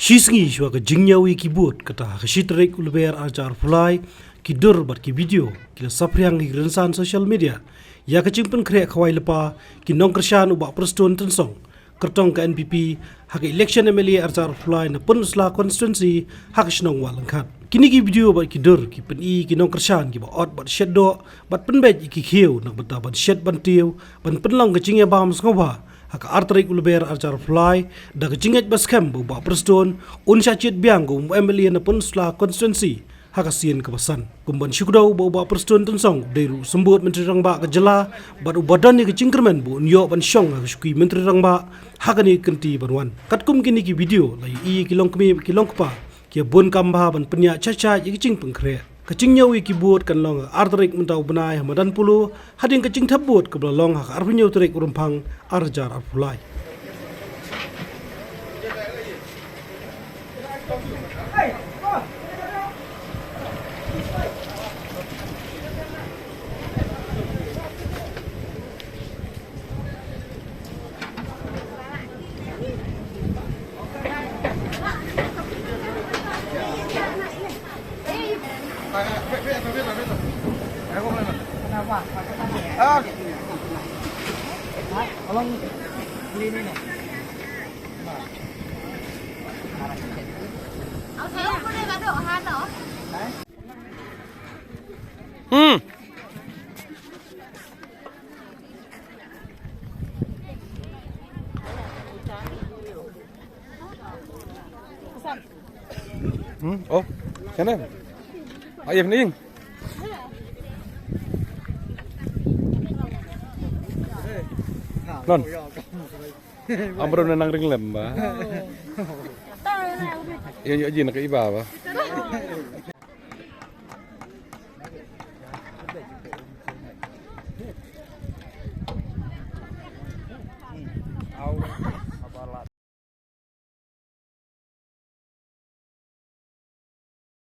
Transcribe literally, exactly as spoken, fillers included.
Shi sngi shuwa ka jingñiew ïa ki vote, kata ha ka shi tarik u Lber arhajar arphew lai, ki dur bad ki video ki la saphriang ha ki rynsan social media ïa ka jingpynkhreh khawai lypa ki nongkyrshan u Bah Prestone Tynsong, kyrtong ka N P P, ha ka election M L A arhajar arphew lai na Pynursla constituency ha ka shnong Wah Lyngkhat. Kine ki video bad ki dur ki pyni ki nongkyrshan kiba ot bad shet doh bad pynbeit ïa ki khiew na ka bynta ban shet ban tiew ban pynlong ka jingïabam sngewbha ha ka ar tarik u Lber arhajar arphew lai, da ka jingngeit ba skhem ba u Bah Prestone un shah jied biang kum u M L A na Pynursla constituency ha ka sien kaba san. Kum ban shu kdew ba u Bah Prestone Tynsong u dei ruh u symbud Myntri Rangbah ka jylla bad uba don ïa ka jingkyrmen ba un ïoh ban shong ha ka shuki Myntri Rangbah ha kane ka kynti ban wan. Katkum kine ki video la ïohi ïa ki longkmie bad ki longkpa ki ïa bun kam bha ban pynïaid shai shai ïa ka jingpynkhreh. Ka jingñiew ïa ki vote kan long ha ka ar tarik mynta u bnai ha madan Polo, hadien ka jingthep vote kaba la long ha ka arphew hynñiew tarik u Rymphang arhajar arphew lai. Hmm. Hmm, oh, sana. Ayo, ning. Non. Amro na nang ring lem ba. Iyo, iyo, jin ka iba ba.